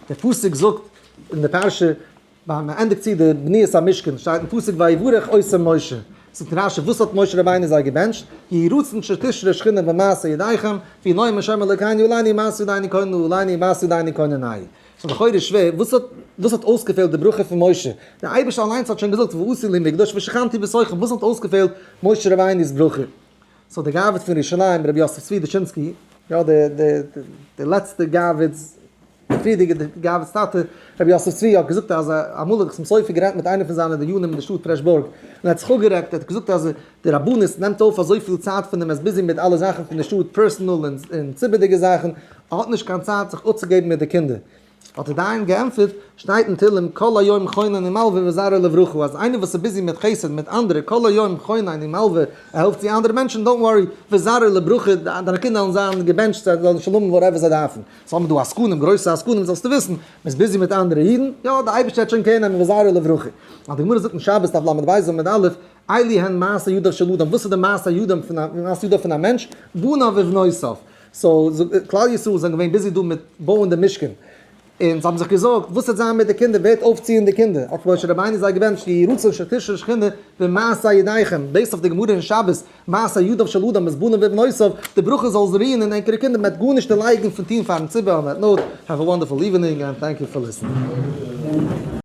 דער פסוק זאגט אין די פרשה ווען מען ענדיגט צו די בניית המשכן שטייט אין פסוק ויברך אותם משה, זאגט רשי וואס האט משה רבינו זיי געבענטשט, יהי רצון שתשרה שכינה במעשה ידיכם, ויהי נועם השם אלוקינו עלינו ומעשה ידינו כוננה עלינו ומעשה ידינו כוננהו. ס'איז לכאורה שווער, וואס האט וואס האט אויסגעפעלט די ברכה פון משה? דער אייבערשטער אליינס האט שוין געזאגט ועשו לי מקדש ושכנתי בתוכם, וואס האט אויסגעפעלט משה רבינו'ס ברכה? so דער גאבד פון ירושלים רבי יוסף צבי דושינסקי, יא די די די לעצטע גאבד'ס די פריערדיגע גאבד'ס טאטע רבי יוסף צבי האט געזאגט אז אמאל האט חתם סופר גערעדט מיט איינער פון זיינע דיינים אין די שטאט פרעשבורג און ער האט זיך אפגערעדט ער האט געזאגט אז די רבנות נעמט אויף אזויפיל צייט פון אים ער איז busy מיט אלע זאכן פון די שטאט personal און ציבור'דיגע זאכן ער האט נישט קיין צייט זיך אפצוגעבן מיט די קינדער. האט דער דיין געענטפערט, שטייט אין תהלים כל היום חונן ומלוה וזרעו לברכה, אז איינער וואס איז busy מיט חסד מיט אנדערע, כל היום חונן ומלוה, ער העלפט צו אנדערע מענטשן, don't worry, וזרעו לברכה, דיינע קינדער וועלן זיין געבענטשט, זיי זאלן שוין האבן whatever זיי דארפן. so האבן דא עסקנים, גרויסע עסקנים, זאלסטו וויסן, מען איז busy מיט אנדערע אידן, יא, דער אייבערשטער וועט שוין קעיר נעמען וזרעו לברכה. אז די גמרא זאגט אין שבת דף לב עמוד א', אלו הן מעשה ידיו של אדם, וואס איז די מעשה ידיו פון א מעשה ידיו פון א מענטש? בניו ובנותיו. so כלל ישראל זענען געווען busy דא מיט בויען די משכן, און זיי האבן זיך געזארגט וואס וועט זיין מיט די קינדער, ווער וועט אויפציען די קינדער, האט משה רבינו זיי געבענטשט יהי רצון שתשרה שכינה במעשה ידיכם, based אויף די גמרא אין שבת, מעשה ידיו של אדם איז בניו ובנותיו, די ברכה זאל רוען אין ענקערע קינדער, מען וועט גארנישט דערלייגן פון טון פארן ציבור, on that note, have a wonderful evening and thank you for listening.